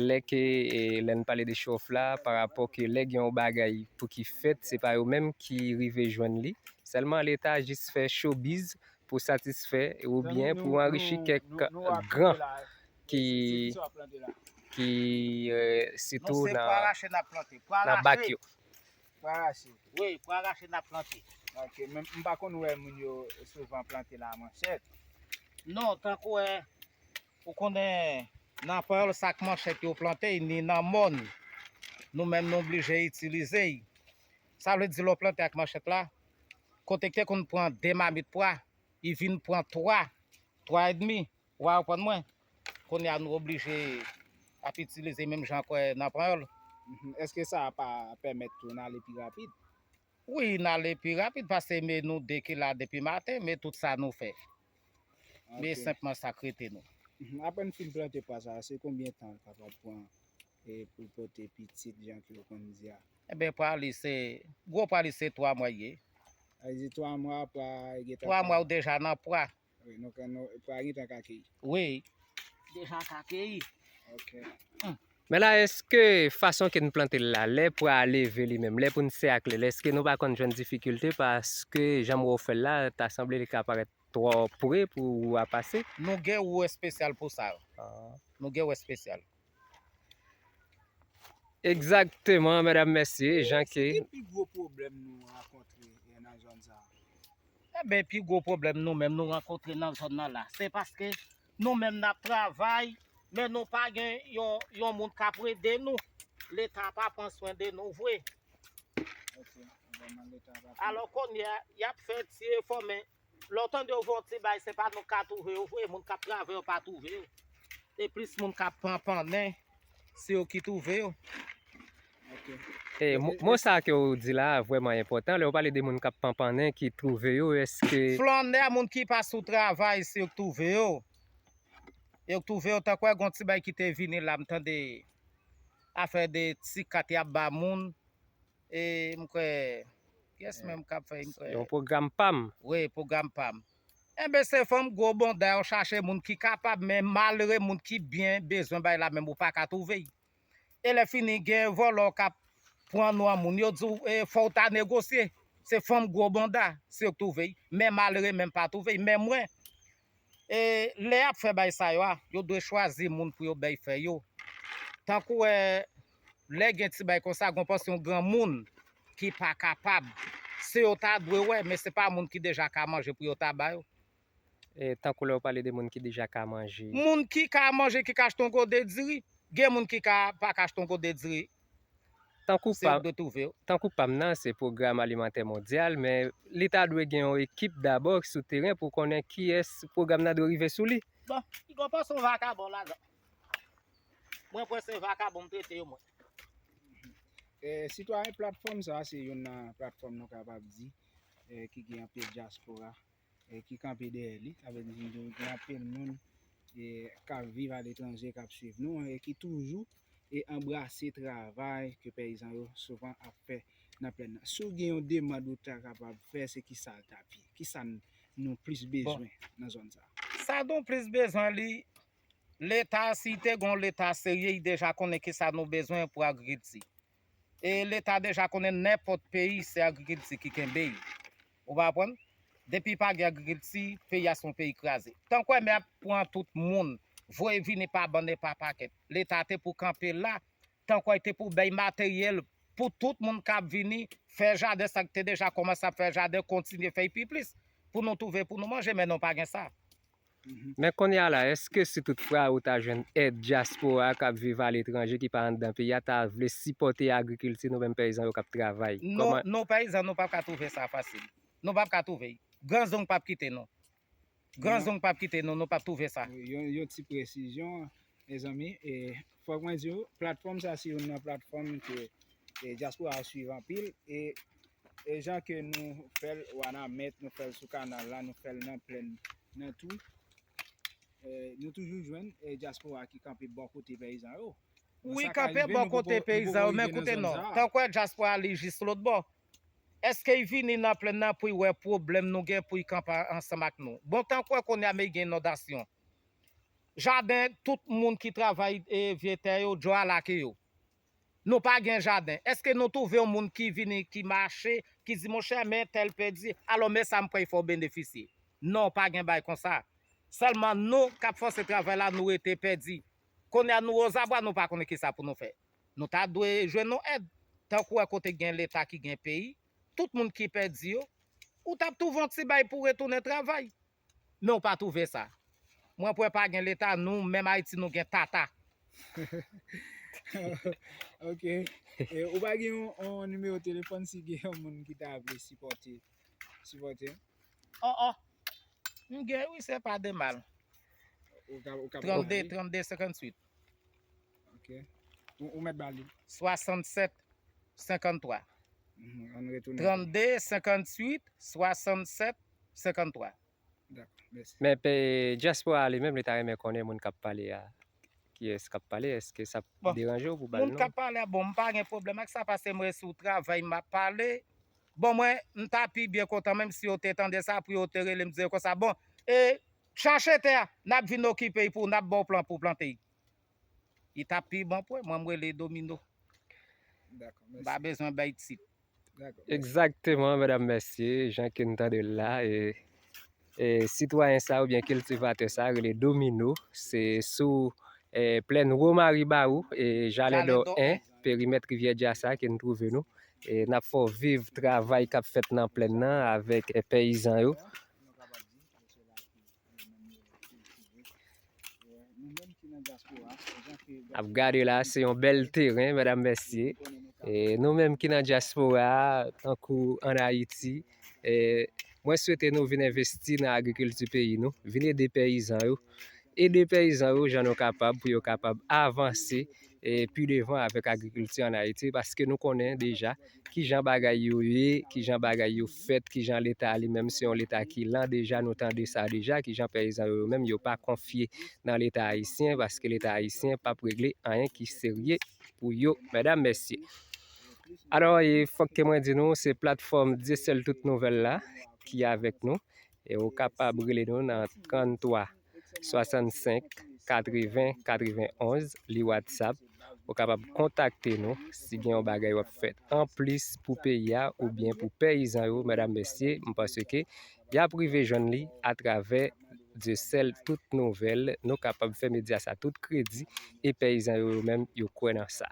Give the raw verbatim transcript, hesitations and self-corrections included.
Lè ke, e, lè n pale de show off la, pa rapò ke lè gen yon bagay pou ki fèt, se pa yo menm ki rive jwenn li. Sèlman Leta jis fè showbiz pou satisfè oubyen pou anrichi kèk gran ki, ki, e, sitou nan, nan bak yo. Pwa rache. Wi, pwa rache n ap plante. Ok, men m pa konn wè moun yo souvan plante l a manchèt. Non, tankou wè, ou konnen nan panyòl sa k manchèt yo plante, ni nan mòn. Nou menm nou oblije itilize l. Sa vle di lè w plante ak manchèt la, kote k te konn pran de mamit pwa, li vin pran twa, twa edmi. Ou a konprann mwen? Kounye a nou oblije ap itilize menm jan kwè nan panyòl. Mhm. Èske sa pa pèmèt tou n ale pi rapid? Wi, n ale pi rapid paske men nou de ki la depi maten, men tout sa nou fè. Men senpman sa k rete nou. Mhm. Apre n fin plante pwa sa, se konbyen tan l kapab pran, e, pou l pote pitit, jan ke yo konn di a? Enben, pwa li se, gwo pwa li se twa mwa l ye. Sa vle di twa mwa, pwa gentan... Twa mwa ou deja nan pwa. Wi, nou ka, nou, pwa gentan ka keyi. Wi. Deja ka keyi. Ok. Men la, èske fason ke n plante l la, lè pwa a leve li menm, lè pou n sèkle l, èske nou pa konn jwenn difikilte paske jan m wè w fè l la, ta sanble li ka parèt twò pre pou wou a pase? Nou gen wou espesyal pou sa. Nou gen wou espesyal. Egzakteman, medam, mesye, jan ke... Ki pi gwo pwoblèm nou rankontre, e, nan zòn sa a? Enben, pi gwo pwoblèm nou menm nou rankontre nan zòn nan la, se paske nou menm n ap travay, men nou pa gen yon, yon moun k ap ede nou. Leta pa pran swen de nou vre. Ok, vrèman, Leta pa pran. Alò, kounye a, y ap fè ti efò, men lè w tande yo voye yon ti bay, se pa nou k ka twouve yo vre, moun k ap travay yo pa twouve yo. Se plis moun k ap panpannen, se yo ki twouve yo. Ok. E, mo, mo sa ke w di la vrèman enpòtan. Lè w pale de moun k ap panpannen, ki twouve yo, èske... Flannè, moun ki pa sou travay, se yo k twouve yo. Yo k twouve yo, tankou gen yon ti bay ki te vini la, m tande afè de ti kat y ap ba moun. E m kwè, kiyès menm k ap fè, m kwè? Yon pwogram pam. Wi, pwogram pam. Enben, se fanm gwo bonda yo chache moun ki kapab, men malere moun ki byen bezwen bay la, menm ou pa ka twouve l. E lè fini, gen vòlò k ap pran non moun, yo di w, e, fò w ta negosye. Se fanm gwo bonda, se yo k twouve l. Men malere menm pa twouve l. Men mwen, e, lè y ap fè bay sa yo a, yo dwe chwazi moun pou yo bay fè yo. Tankou, e, lè gen ti bay konsa, gen yon pòsyon granmoun ki pa kapab. Se yo ta dwe wè, men se pa moun ki deja ka manje pou yo ta ba yo. E, tankou lè w pale de moun ki deja ka manje. Moun ki ka manje, ki ka achte yon gode diri, gen moun ki ka pa ka achte yon gode diri. Tankou pam, tankou pam nan, se pwogram alimantè mondyal, men li ta dwe gen yon ekip dabò sou teren pou konnen kiyès pwogram nan dwe rive sou li. Bon, piga w panse yon vakabon ladan. Mwen kwè se vakabon m trete yo, mwen. E, sitwayen, platfòm sa a se youn nan platfòm nou kapab di, e, ki gen anpil dyaspora, e, ki kanpe dèyè li. Sa vle di, gen anpil moun, e, k ap viv aletranje, k ap swiv nou, e ki toujou, e, anbrase travay ke peyizan yo souvan ap fè nan plèn nan. Si w gen yon demann ou ta kapab fè, se kisa l t ap ye? Kisa n, nou plis bezwen nan zòn sa a? Sa nou plis bezwen li, Leta, si te gen yon Leta serye, li deja konnen kisa nou bezwen pou agrikilti. E Leta deja konnen nenpòt peyi, se agrikilti ki kenbe l. Ou pa konprann? Depi pa gen agrikilti, peyi a se yon peyi kraze. Tankwè men ap pran tout moun, voye vini pa bann e pa pakèt. Leta te pou kanpe la, tankwè te pou bay materyèl pou tout moun k ap vini fè jaden, sa k te deja kòmanse ap fè jaden, kontinye fè l pi plis, pou nou twouve pou nou manje, men nou pa gen sa. Men kounye a la, èske si toutfwa ou ta jwenn èd dyaspora k ap viv aletranje ki pa anndan peyi a ta vle sipòte agrikilti nou menm peyizan yo k ap travay? Non, non, peyizan, nou p ap ka twouve sa fasil. Nou p ap ka twouve l. Gran zong p ap kite nou. Gran zong p ap kite nou, nou p ap twouve sa. Wi, yon, yon ti presizyon, mezanmi, e, fòk mwen di w, platfòm sa se youn nan platfòm ke, e, dyaspora a swiv anpil, e, e jan ke nou fè l Wanament, nou fè l sou kanal la, nou fè l nan plèn nan tou, e, nou toujou jwenn, e, dyaspora ki kanpe bò kote peyizan yo. Wi, kanpe bò kote peyizan yo, men koute non, tankwè dyaspora li jis lòt bò. Èske l vini nan plèn nan pou l wè pwoblèm nou gen pou l kanpe ansanm ak nou? Bon, tankwè kounye a men gen inondasyon. jaden tout moun ki travay e vye tè yo, djò a lake yo. Nou pa gen jaden. Èske nou twouve yon moun ki vini, ki mache, ki di, monchè, men tèl pèdi, alò men sa m pral fè w benefisye? Non, pa gen bagay konsa. Sèlman nou k ap fòse travay la, nou rete pèdi. Kounye a nou ozabwa, nou pa konnen kisa pou nou fè. Nou ta dwe jwenn yon èd. Tankou wè kote gen Leta ki gen peyi, tout moun ki pèdi yo, ou t ap twouve yon ti bagay pou retounen travay. Men ou pa twouve sa. Mwen kwè pa gen Leta, nou menm Ayiti nou gen tata. Ok. E, ou pa gen yon, yon nimewo telefòn si gen yon moun ki ta vle sipòte? Sipòte? Oh, oh. M gen, wi, se pa de mal. Ou ka, ou ka trannde, trannde, senkantuit. Ok. Ou, ou mèt ba li. Swasannsèt, senkanntwa. Mhm, ann retounen. Trannde, senkantuit, swasannsèt, senkanntwa. Dakò, mèsi. Men pe dyaspora a li menm, li ta renmen konnen moun k ap pale a. Kiyès k ap pale? Èske sa ap Bon, deranje w pou ba l Moun k ap non? Pale a, bon, m pa gen pwoblèm ak sa, paske mwen sou travay m ap pale. Bon, mwen, m ta pi byen kontan menm si yo te tande sa, pou yo te rele m, di yo konsa, bon, e chache tè a, n ap vin okipe l pou n ap ba w plan pou plante l. Li t ap pi bon pou mwen, mwen m rele Domino. Dakò, M pa mèsi. Bezwen bay tit. Dakò. Egzakteman, medam, mesye, jan ke n tande l la, e, e sitwayen sa oubyen kiltivatè sa rele Domino, se sou e, plèn Wo Maribawou, e Jalendò Jalendò en, perimèt Rivyè Djasa ke n twouve nou. E n ap fè w viv travay k ap fèt nan plèn nan avèk e, peyizan yo. Ap gade la, se yon bèl teren, medam, mesye. E nou menm ki nan dyaspora a, tankou ann Ayiti, e mwen swete nou vin envesti nan agrikilti peyi nou, vin ede peyizan yo. Ede peyizan yo jan nou kapab pou yo kapab avanse e pi devan avèk agrikilti ann Ayiti, paske nou konnen deja kijan bagay yo ye, kijan bagay yo fèt, kijan Leta a li menm se yon Leta ki lan deja, nou tande sa deja, kijan peyizan yo, yo menm yo pa konfye nan Leta ayisyen, paske Leta ayisyen p ap regle anyen ki serye pou yo, medam, mesye. Alò, e fòk ke mwen di nou, se platfòm Dyesèl Tout Nouvèl la ki avèk nou. E ou kapab rele nou nan tranntwa swasannsenk katreven katrevenonz, li WhatsApp. Ou kapab kontakte nou si gen yon bagay w ap fè anplis pou peyi a oubyen pou peyizan yo, medam, mesye. M panse ke y ap rive jwenn li atravè Dyesèl Tout Nouvèl. Nou kapab fè medya sa tout kredi e peyizan yo, yo menm, yo kwè nan sa.